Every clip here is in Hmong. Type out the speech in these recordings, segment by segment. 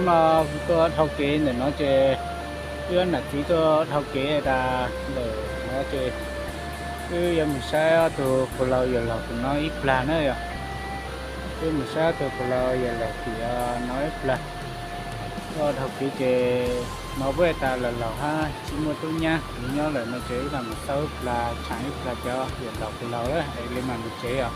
Tuaj dhau kev ntawm no ces, wb nam txiv tuaj dhau kev tas ntawm no ces wb yuav mus saib ob tug puas laus yawm laus tus no ib plag na yom. Wb mus saib ob tug puas laus yawm laus tim no ib plag. Tuaj dhau kev ces no puab tas laus laus hab tsis muaj tub nyab nyob lawm no ces wb mam mus xauj ib plag tshaam ib plag cov yawm laus puas laus es le mam mus tsev os.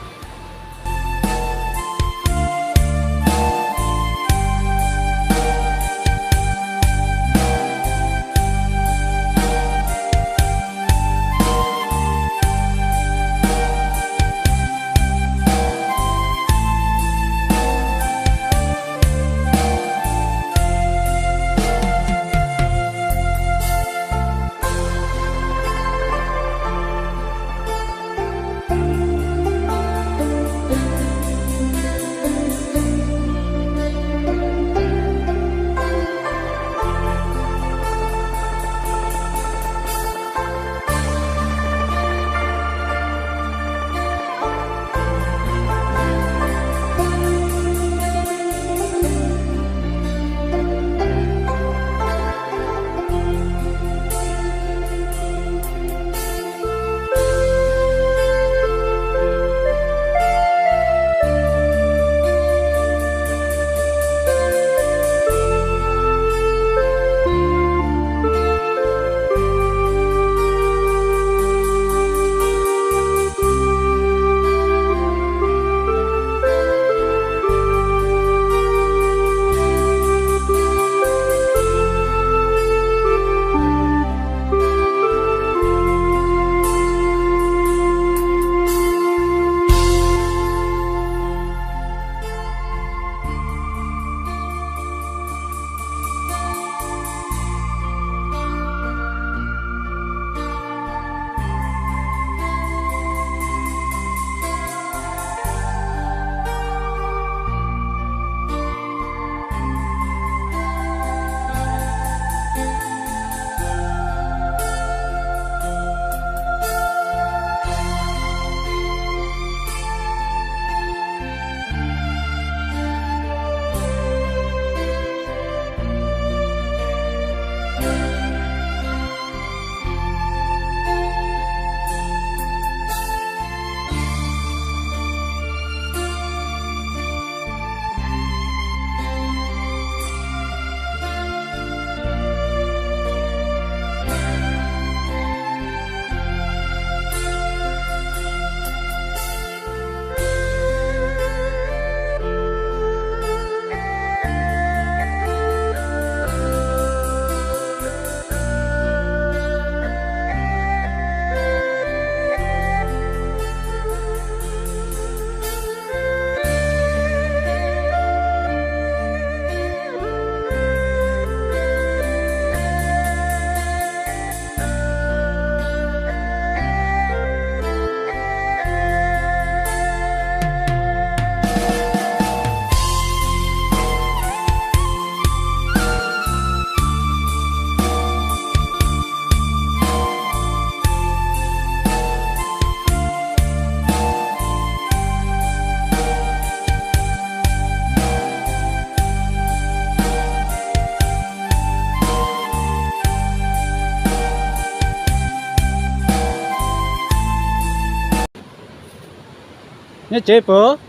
Nyob tsev puas?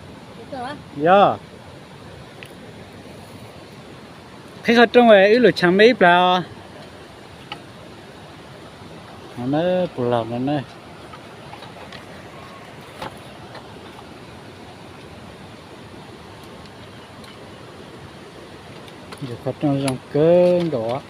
Yog. Qhib qhov rooj wb lug tshaam me ib plag os. No na, puas laug no na. Qhov rooj zoo kawg nkaus.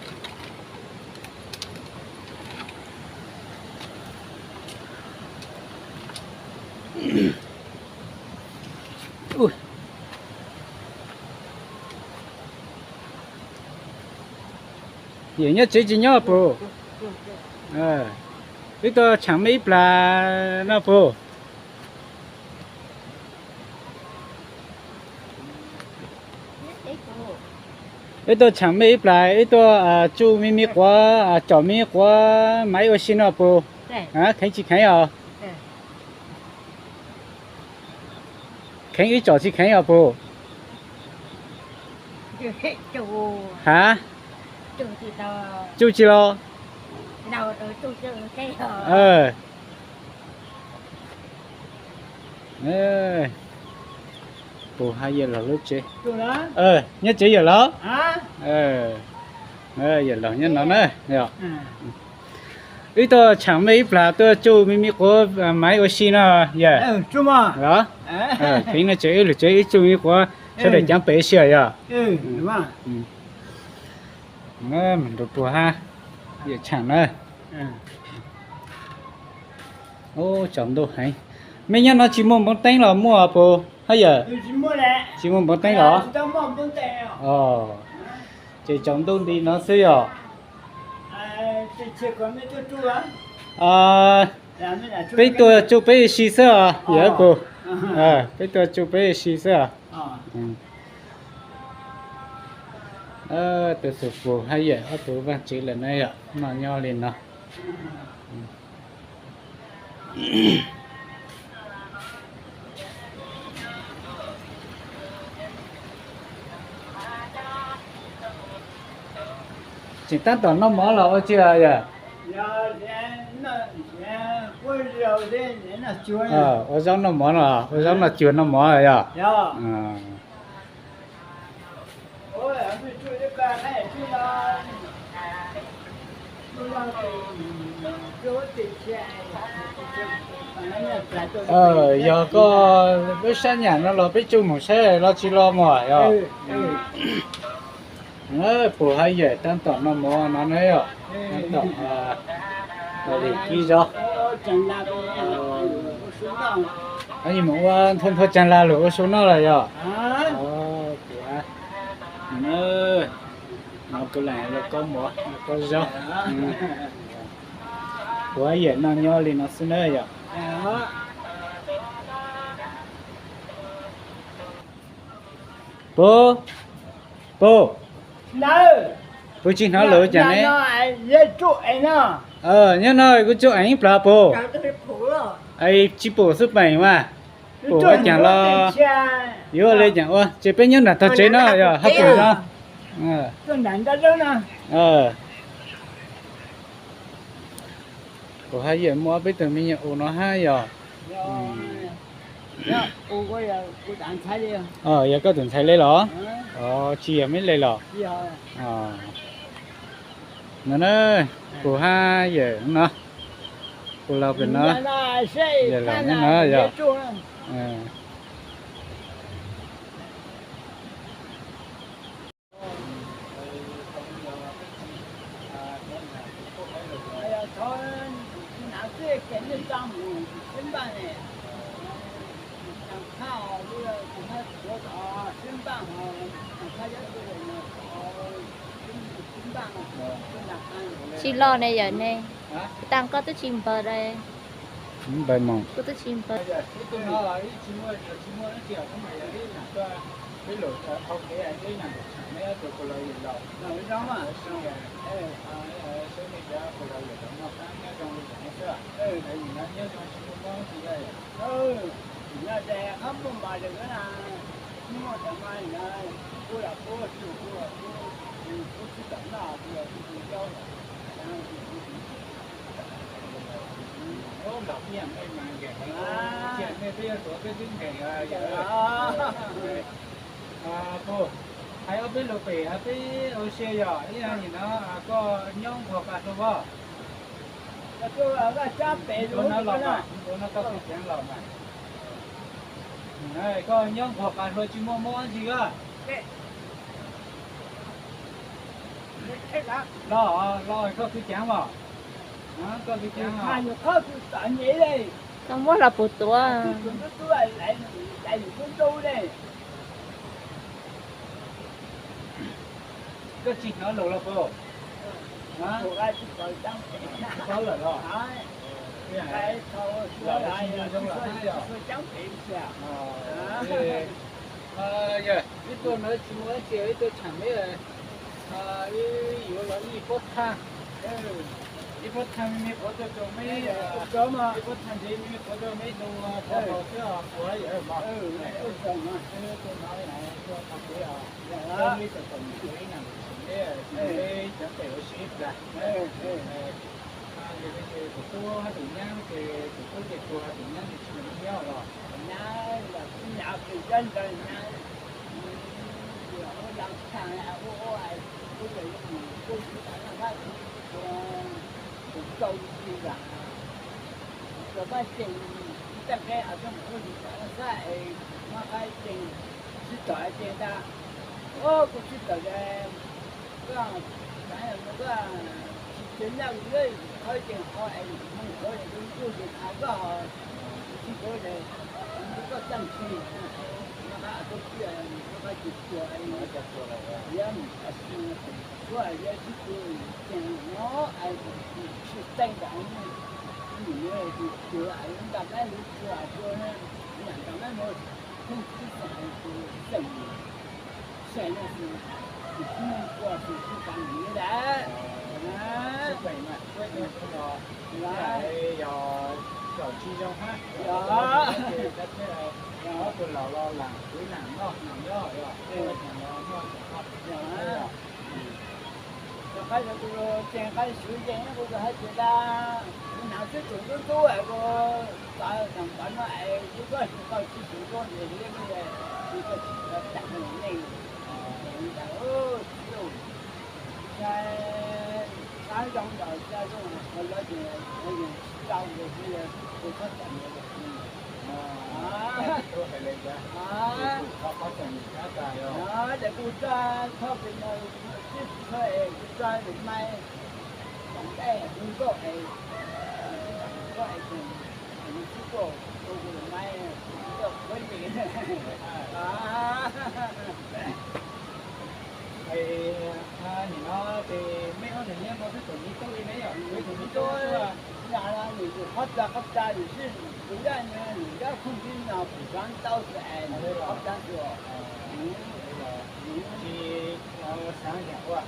Yawm nyob tsev tsis nyob puas? Wb tuaj tshaam me ib plag no puas? Wb tuaj tshaam me ib plag, wb tuaj tsuj me me quav, com me quav mas ib ua si no puas? Kheev tsis kheev os? Kheev ib com tsis kheev os puas? Ha? Tsuj tsis los? Pus hab yawm laug lub tsev. Nyob tsev yawm laug? Yawm laug nyob no na. Wb tuaj tshaam mej ib plag tuaj tsuj me me quav maiv ua si no yawm. Los, kheev no tsev wb lug tsev wb tsuj me me quav sawv daws caav pem si yog. Pus hab yawm tshaam na. Tsaus ntuj heev. Mej nyob no tsis muaj npoo teeb los muaj pus hab yawm? Tsis muaj npoo teeb los? Ces tsaus ntuj nti no xwb yog. Peb tuaj tsuj peb si xwb os yawm pus. Peb tuaj tsuj peb si xwb os. Tus xwm pus hab yawm ob tug vaaj tsev lawm na yog, noj nyob li no. Tseem tab tom noj mov los ua tsi yawm? Ua zaub noj mov no, ua zaub noj cuag noj mov yog. Yog koj lub sab nyam no los peb tsuj mus saib los tsis los mas yog. Pus hab yawm tab tom noj mov no na yog, tab tom ua li kib zaub. Mus ua nthua nthua caag lag lug ua su noj lawm yog. Kuv lam los kaub mov kaub zaub. Pus hab yawm noj nyob li no xwb na yog. Pus, pus, pus tsis hnov lus cas ne? Nyob no kuv tsuj eev ib plag pus. Es tsis pum xwb peem mas. Pum ua caag los yuav ua li caag ua, ces peb nyob nram tog tsev no yog hab pum no. Pus hab yawm muaj ob peb tug me nyuam u no hab yog. Yog koj tus ntxhais le los? Tsis yog meb le los? No na, pus hab yawm no, pus laug pem no, yawm laug nyob no yog. Tsis loj ne yawm ne. Taag koj twb tsis npawg le. Npawg moog. Koj twb tsis npawg. Pus, hais ob peb lus pem peb ua si yog ib yam no, koj nyob nqhua qas hluas pob? Ua no los mas, ua no koj tsis caav los mas. Koj nyob nqhua qas hluas tsis muaj mob ntsis koj. Los, los koj tsis caav los. Koj tsis caav los. Koj muab los puas tuav. Koj tsis hnov lus los puas? Paub lawm los? Los tsis zoo lawm na yog. Yog ib tuaj no tsis muaj dab tsi, ib tuaj tshaam meb, ib yuav los ib pob txha. Ib pob thaj me me quav tuaj rau meb, ib pob thaj ntsev me me quav rau meb dua, quav tau xwb os, quav yam mas. Tuaj no, tuaj no, tuaj tau kev os. Meb txom txom nyem ib nam, meb cov tes ua si ib plag. Tus tub hab tus nyab ces tus tub ces tuag, tus nyab ces tsis nyob los. Nyab los tsis nyob, tus nyab ntawd nyab, ua laj tag ua ua, ua tus tau li ntawd. Cov paj cees, ib tag nqe es coj mus ua li ntawd xwb es, muab qab cees, sib tog cees ntag. Kuv sib tog es, koj, koj tsis tsev nyob li, qhov cees qhov es mus qhov es kuv ua ces thaum koj tsis tsev es, koj txaj tsis, muab qab tuaj tiag, muab qab tus tuag, yog mus tas su, suab yog sib tug cees no es tsis teej ntawd, tus tuag es nta mab lub tuag tuag, nta mab mus, tus tub xeem, xeem, xeem no xeem, tus tub mus tua tus tub tas mus li lawm. Yog, yog tsis zoo hab, ob tug laus los lam kwv lam noj lam nyob, yog, yog, yog. Rov qab rau tus cees qab xyuv yees kuv hais tias, kuv hnav xwb tus ntub ntub es kuv txav tau pov no es kuv koj tsis tau tsis xyuv tuaj ntxiv li, kuv koj tsis tau tag neej ntawd. Ntshai, ntshai zoo los ntshai zoo, los ces tsis tau ntxiv li, kuv txhob txom nyem. Ces kuv txhob txom nyem, kuv txhob, kuv txhob es kuv txhob lwm mai, tom ntej kuv nkauj es, kuv nkauj es, kuv txib kuv, kuv lwm mai, kuv nkauj kuv nim. Nim no ces meb ob tug nyab muaj twb tau me tub li ne yom, me tub li tub. Yog nws yus qhov txag qhov txag yus sib, tus yaj nws yaj khoom tib no kuv xav ntau xwb es qhov txag xwb. Tsis xav yam ua,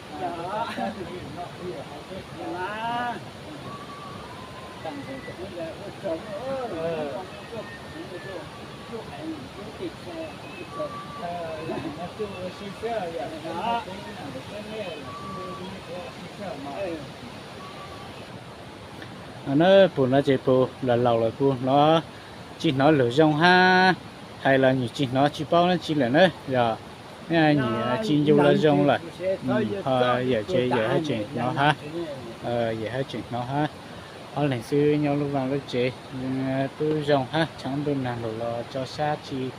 No na pum no ces pum los laus lawm kuv hnov tsis hnov lus zoo hab, hais los nyuam tsis hnov tsis paub dab tsi lawm na yog, nyuam tsis ncu los zoo lawm. Ho yawm tsev yawm haj tseem hnov hab, yawm haj tseem hnov hab. Ob leeg xwb nyob lub vaj lub tsev tub zoo hab, tshav ntuj nag lug los tso sab tsis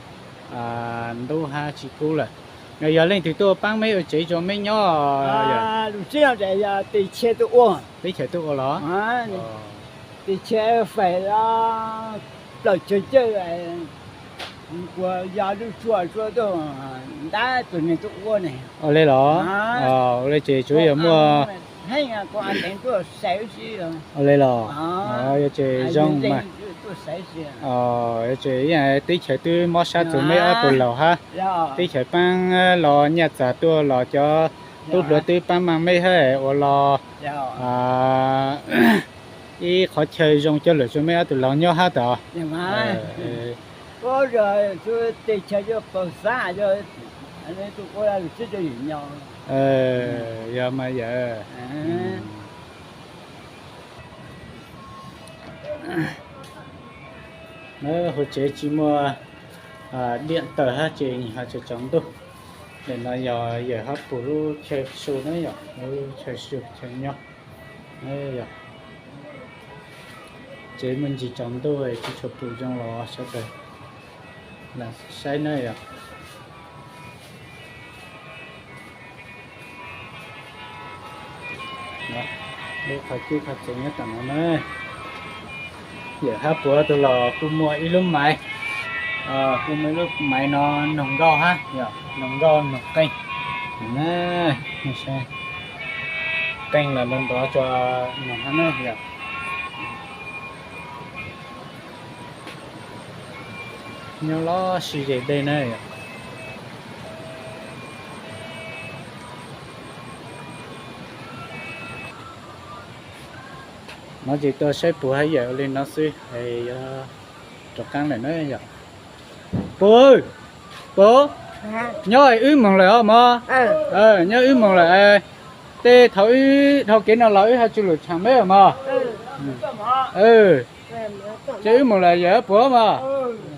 ntub hab tsis kub lawm. Yog leej twg tuaj paab meb ua tsev tso meb nyob? Teb chaws tuaj ua los? Teb chaws faim los plaws tsawg cawj, kuas yog lub tsua tsua tuaj ntab tus neeg tuaj ua ne. Ua le los? Ua le ces tsuav yog muaj, ua le los? Yog ces zoo mas. Yog ces teb chaws twb mob sab txug meb ob tug laus hab, teb chaws paab los nyaj txag tuaj los cov tub hluas twb paab maaj meb hab ua los ib qhov chaw zoo coj lug rua meb ob tug laus nyob hab tod. Yog mas yawm. Hauv tsev tsis muaj diam tawm hab ces nws ho tsaus tsaus ntuj. Ntawm no yog yawm hab pum lub chaw su na yom, lub chaw su chaw nyob. Yog tsev muaj ntsis tsaus ntuj tsis tshua pum zoo los sawv daws lam saib na yom. Lub qhov cub qhov txeev nyob tom no na. Yawm hab pum ob tug los kuj muaj ib lub maiv, kuj muaj ib lub maiv no noog nkauj hab, noog nkauj noog qeej. Qeej los ntov ntov tso noog hab na yom. Nyob lub sij ze dej na yom. No ces tuaj saib puag hab yawm ua li no xwb es yuav rov qaab lawm na yom. Puag, puag, nyob wb moog lawm os mog. Nyob wb moog lawm, tej thaum wb dhau kev no los wb hab tsi lug tshaam meb mog. Ces wb moog lawm yawm puag mog.